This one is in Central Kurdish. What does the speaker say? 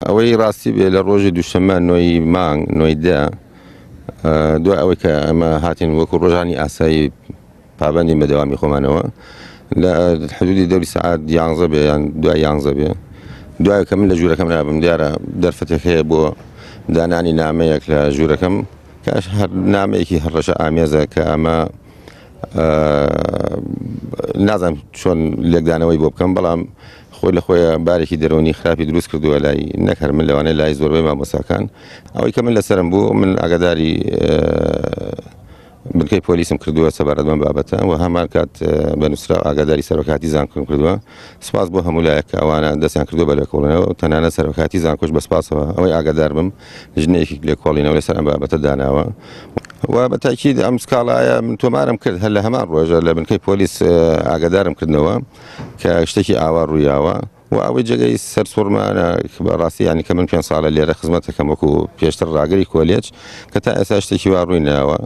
ئەوەی ڕاستی بێ لە ڕۆژی دووشەممە نۆی مانگ نۆی دە دوای ئەوەی کە ئەمە هاتین وەکو ڕۆژانی ئاسایی پابندین بە دەوامی خۆمانەوە لە حدودی دەوری سەعات یانزە بێ یان دوای یانزە بێ دوای کە من لە ژوورەکەم نابم دیارە دەرفەتێک هەیە بۆ دانانی نامەیەک لە ژوورەکەم کە هەر نامەیەکی هەڕەشە ئامێزە کە ئەمە نازانم چۆن لێکدانەوەی بۆ بکەم بەڵام خۆی لە خۆی بارێکی دەرونی خراپی دروست کردووە لای نەک هەر من لەوانەیە لای زۆربەی مامۆستاکان. ئەوەی کە من لەسەرم بوو من ئاگاداری بنکەی پۆلیسم کردووە سەبارەت بەم بابەتە و هەمان کات بە نووسراو ئاگاداری سەرۆکاتی زانکۆم کردووە. سپاس بۆ هەموو لایەک کە ئەوانە دەستیان کردووە بە لێکۆڵینەوە و تەنانەت سەرۆکاتی زانکۆش بە سپاسەوە ئەوەی ئاگادار بم لیژنەیەکی لێکۆڵینەوە لەسەر ئەم بابەتە داناوە و بە تاکید ئەم سکاڵایە من تۆمارم کرد هەر لە هەمان ڕۆژە لە بنکەی پۆلیس ئاگادارم کردنەوە کە شتێکی ئاوا ڕوویاوە و ئەوەی جێگەی سەرسوڕمانە بەڕاستی یانی کە من پێ ساڵە لێرە خزمەت دەکەم وەکو پێشتر ڕاگری کۆلێج کە تا ئێستا شتێکی وا ڕووی ناوە.